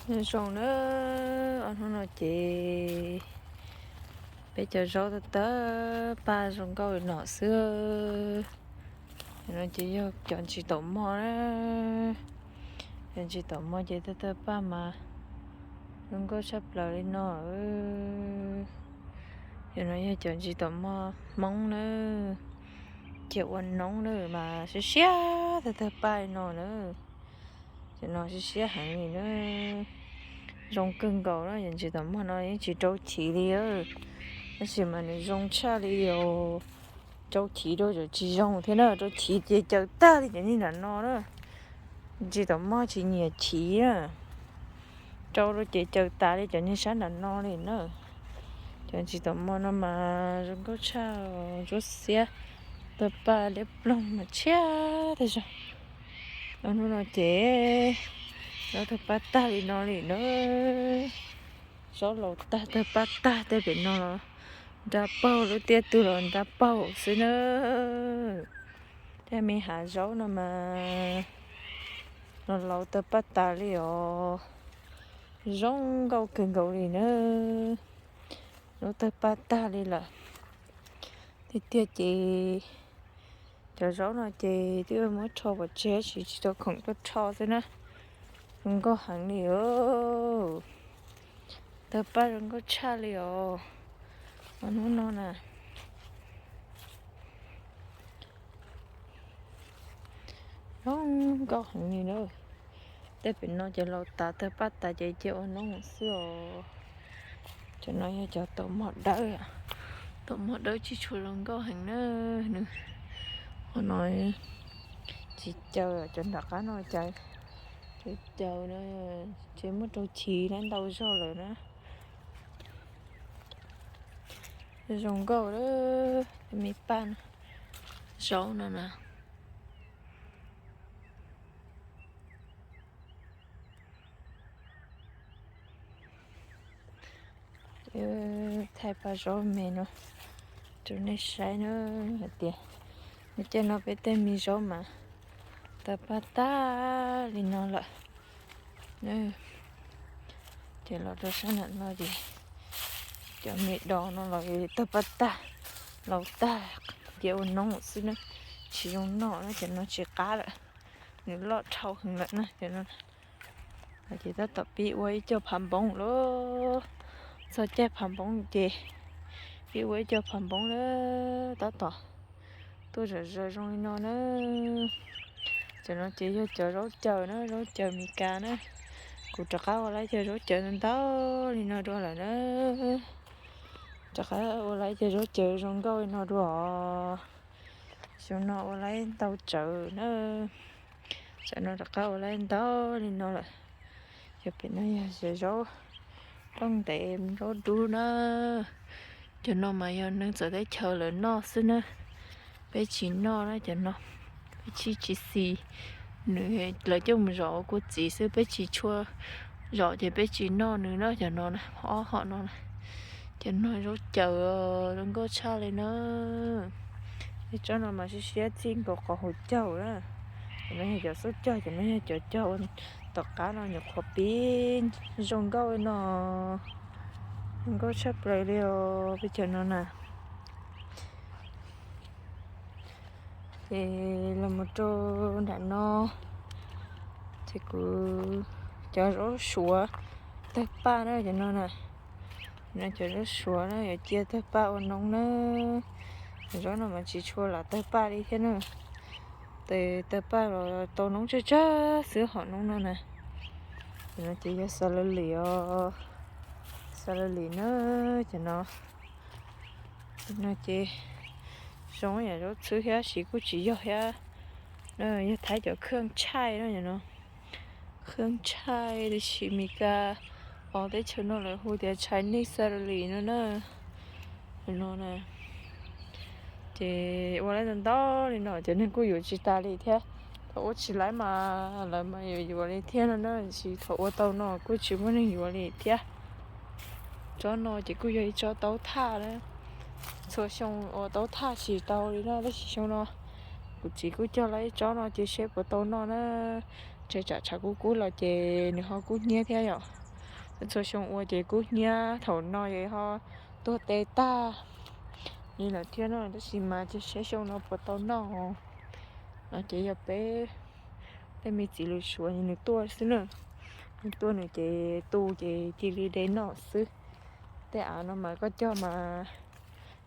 Nyob zoo na, ob hnub no ces peb cov zaub tawg tawg paj zoo nkauj li no xwb. Cov no ces yog cov ntsis taum mog na. Cov ntsis taum mog ces tawg tawg paj mas zoo nkauj tshaj plaws li no. Cov no yog cov ntsis taum mog Hmoob na, cia ua noob na mas siab siab tawg tawg paj li no na. Cov no siab siab heev li na, zoo kawg nkaus na. Cov ntsis taum mog no yeej tsis rau chiv li, tab sis mas nws zoo tshaj li os. Rau chiv rau cov tsis zoo thiab na, rau chiv ces caws tag li cov niag nram no na. Ntsis taum mog tsis nyiam chiv na, rau rau ces caws tas li cov niag sab nram no li na. Cov ntsis taum mog no mas zoo nkauj tshaj, ntsuab xiab, tawg paj liab ploog mas tshiab tag zog. Ob hnub no ces zaub tawg paj tag li no li na. Zaub laus tag tawg paj tag tej pem no los nra paug, lub tiaj twg los nra paug xwb na. Tej me hav zaub no mas los laus tawg paj tas li os. Zoo nkauj kawg nkaus li na. Zaub tawg paj tag li lawm. Tiag tiag ces cov zaub no ces twb muab rho pov tseg tab sis tsis tau khoom tuaj rho xwb na. Zoo nkauj heev li os. Tawg paj zoo nkauj tshaj li os. Ob hnub no na, zoo nkauj heev li na. Tej pem no ces laus tas tawg paj tas ces cia ua noob xwb os. Cov no yog cov taum mog dawb, taum mog dawb tsis tshua zoo nkauj heev na. Nws qhov no tsis caws, cov nram qab no caws, caws na, ces muab rau chiv na ntau zog lawm na. Zoo nkauj lawm, me paj zaub no na. Thaij paj zaub me no rau nej saib na, hais tias lub caij no peb tej me zaub mas tawg paj tag li no lawm. Ces los rau sab nram no ces cov me dos no los tawg paj tag, laus tag, cia ua noob xwb na, tsis zoo noj na, cov no tsis qab lawm, nws loj dhau heev lawm na cov no. Ces tab tom pib ua ib co phav npoob lauj, txog caij phav npoob ces pib ua ib co phav npoob na, tab tom tuaj zom zaws zoo li no na. Cov no ces yog cov zaub caws na, zaub caws Meskas na. Kuv rov qab ua lawm cov zaub caws ntau li no dua lawm na. Rov qab ua lawm cov zaub caws zoo nkauj li no dua os. Xyoo no ua lawm ntau tsawv na. Tam no rov qab ua lawm ntau li no lawm. Cov pem no yog zaub rooj ntev, zaub dub na. Cov no mas yog neeg txawv teb chaws lawv noj xwb na. Peb tsis noj na cov no, peb tsis tsis xis. Nws, lawv coj mus zom ua kua txiv xwb, peb tsis tshua zom ces peb tsis noj nws na. Cov no na, ob hom no na, cov no zaub caws zoo nkauj tshaj li na. Tej tsob no mas siab siab txij nkaus qhov hauv caug na. Cov no yog cov xub caug, cov no yog cov caug tom qab no nyuam qhuav pib zoo nkauj li no. Zoo nkauj tshaj plaws li os peb cov no na. Ces los mus rau nram no, ces kuv cov zaub suav tawg paj na cov no na. No cov zaub suav na yuav cia tawg paj ua noob na. Cov zaub no mas tsis tshua lam tawg paj li thiab na. Tawg, tawg paj los tau noob tsawg tsawg xwb hom noob no na. Cov no ces yog xas lawv lim os, xas lawv lim na. Cov no, no ces zoo yam zaub txhwb thiab sis kuj tsis yog thiab. Yog Thaib cov khwj tshaij no, khwj tshaij tiam sis Meskas os, teb chaws no lawv hu tias Chinese celery no na. No na, ces ua lawm ntau ntau li no cov neeg kuj yuav tsis tas li thiab. Thaum ua tsis laiv mas lawv mas yuav yuav li thiab no na, tiam sis thaum ua tau no kuj tsis muaj neeg yuav li thiab. Tsob no ces kuj yog ib tsob taub thaj na. Txhua xyoo ua taub thaj tsis tau li na, tab sis xyoo no kuv txiv kuj cog lawm ib tsob no ces seb puas tau noj na. Tseem tsam tshav kub kub los ces nws ho kub hnyiab thiab yom. Txhua xyoo ua ces kub hnyiab, thaum no ces ho tuag tes tag li lawm thiab no, tab sis mas cia saib xyoo no puas tau noj. No ces yog peb tej me txiv lws suav nws tuaj xwb na. Nws tuaj nws ces tu ces cia li de noj xwb. Tej av no mas koj cog mas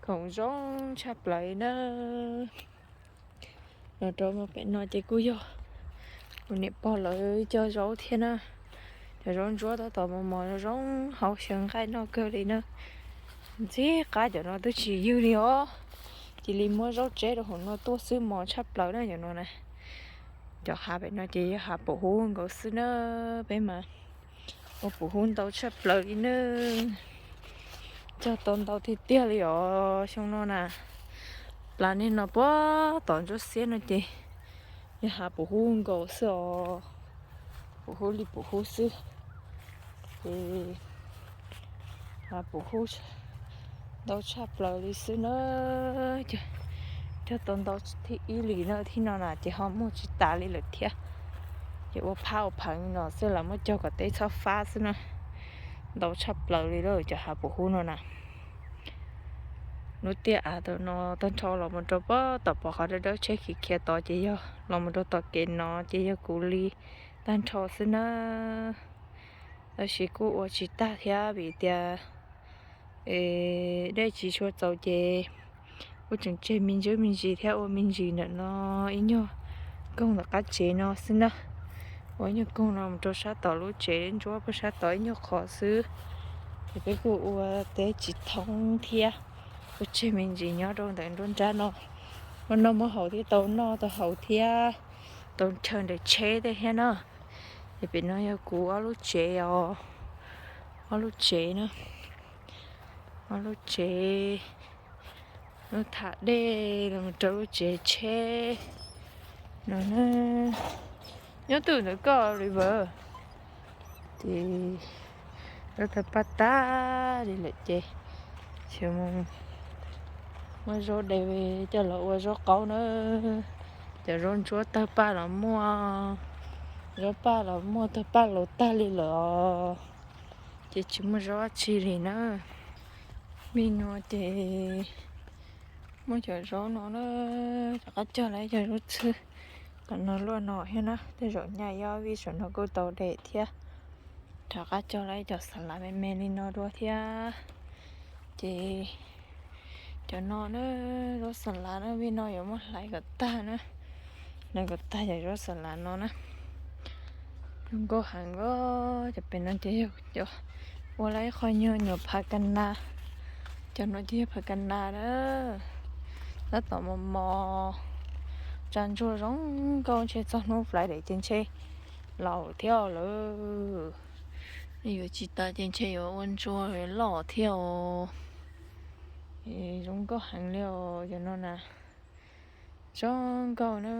khoom zoo tshaj plaws na. Los rau pem no ces kuj yog kuv niam pog lawv cog zaub thiab na. Cov zaub ntsuab tab tom mos mos zoo zoo, haus xyaw nqaij noj kawg li na. Ntxim qab, cov no twb tsis ywg li os. Cia li muab zaub tseb rau hauv no tuaj xwb, mos tshaj plaws na cov no na. Cov hav pem no ces yog hav pum hub nkaus xwb na. Peb mas ua pum hub ntau tshaj plaws li na. Cog tau ntau tiag tiag li os xyoo no na. Plas niag no puag tom ntsuab xiab no ces yog hav pum hub nkaus xwb os. Pum hub li pum hub xwb. Ces hav pum hub ntau tshaj plaws li xwb na. Cog tau ntau thib ib li na, thib no na ces ho muaj tsis tas li lawm thiab. Ces ua phab ua pheev no xwb, los muab cog kom teb txhob fab xwb na. Ntau tshaj plaws li lawm cov hav pum hub no na. Lub tiaj av tau no tag nrho los mus rau pem tom pom qhov dawb dawb tsheb khiav khiav tod ces yog los mus rau tom kev no ces yog kuv li tag nrho xwb na. Tab sis kuj ua tsis tag thiab vim tias dej tsis tshua txaus ces kuj tseem tseg me ntsis me ntsis thiab, ua me ntsis ntawm no ib nyuag koog ntawm qab tsev no xwb na. Ua ib nyuag koog no mus rau sab tom lub tsev ntsuab puag sab tod ib nyuag qhov xwb. Ces peb kuj ua teb tsis thoob thiab, kuj tseg me ntsis nyob rau ntawm nruab nrab no. Ua noj muab haus thiab, tau noj tau haus thiab, tau chaw nres tsheb tej thiab na. Ces pem no yog kuv ob lub tsev os, ob lub tsev na, ob lub tsev, lub tham dej los rau lub tsev tsheb no. Nyob twj ywm ntawm koj li vawm. Ces zaub tawg paj tag li lawm ces tsis mus muab zaub de coj los ua zaub qaub na. Cov zaub ntsuab tawg paj los muaj, zaub paj los muaj, tawg paj laus tag li lawm os. Ces tsis muaj zaub dab tsi li na. Vim no ces muab cov zaub no na, rov qab cog lawm ib co zaub txhwb tom no luaj no thiab na. Tej zaum nyaj ib ob vij saum no kuj tau de thiab. Rov qab cog lawm ib co xas las me me li no dua thiab. Ces cov no na, zaub xas las na, vij no yuav muab hlais kom tag na, hlais kom tag cov zaub xas las no na. Zoo nkauj heev os. Cov pem no ces yog cov ua lawm ib qho nyuag nyuam phav kas nas. Cov no ces yog phav kas nas na. Tab tom mos mos, tsa ntsuag zoo nkauj, ntshe txog hnub Friday ces ntshe laus thiab lawm. Yuav tsis tas ces ntshe yuav ua ntsuag loj thiab os. Zoo nkauj heev li os cov no na. Zoo nkauj na.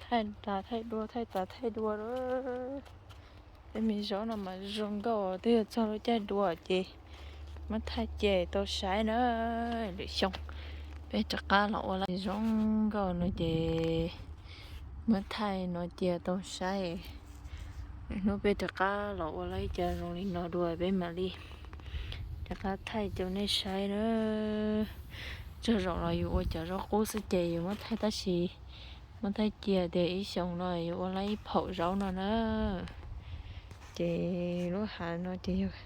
Thaij tas thaij dua, thaij tas thaij dua lawm. Tej me zaub no mas zoo nkauj, twb yog txog lub caij dua ces muab thaij cia tau saib na. Lwm xyoo peb rov qab los ua lawm zoo nkauj no ces muab thaij no cia tau saib. Hnub peb rov qab los ua lawm ib co zoo li no dua peb mam li rov qab thaij rau nej saib na. Tsaug zog los yus ua cov zaub qub xwb ces yus muab thaij tab sis muab thaij cia tias ib xyoos no yus ua lawm ib phaum zaub no na. Ces lub hav no ces yog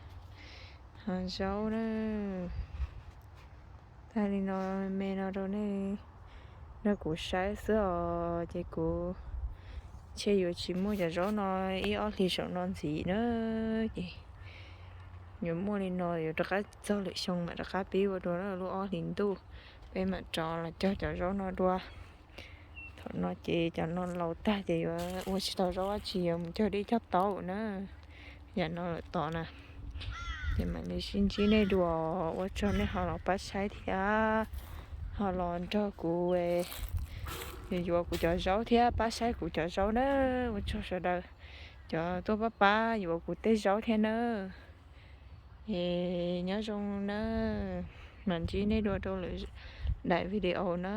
hav zaub na. Tag li no, me no rau nej, rau kuv saib xwb os. Ces kuv ntshe yuav tsis muaj cov zaub no ib ob hlis saum no ntxiv na. Ces yuav muaj li no, yuav rov qab txog lwm xyoo mam rov qab pib ua dua na. Lub ob hlis ntuj peb mam rov los cog cov zaub no dua. Thaum no ces cov no laus tag ces yuav ua tsis tau zaub dab tsi, yuav mus cog dib cog taub na. Yam no lawm tod na. Ces mam li sib ntsib nej dua, ua tsaug nej ho los pab saib thiab ho los nrog kuv yuav yuav kuv cov zaub thiab pab saib kuv cov zaub na. Ua tsaug sawv daws cov tuaj pab pab yuav kuv tej zaub thiab na. Es nyob zoo na, mam ntsib nej dua rau lwm daim video na.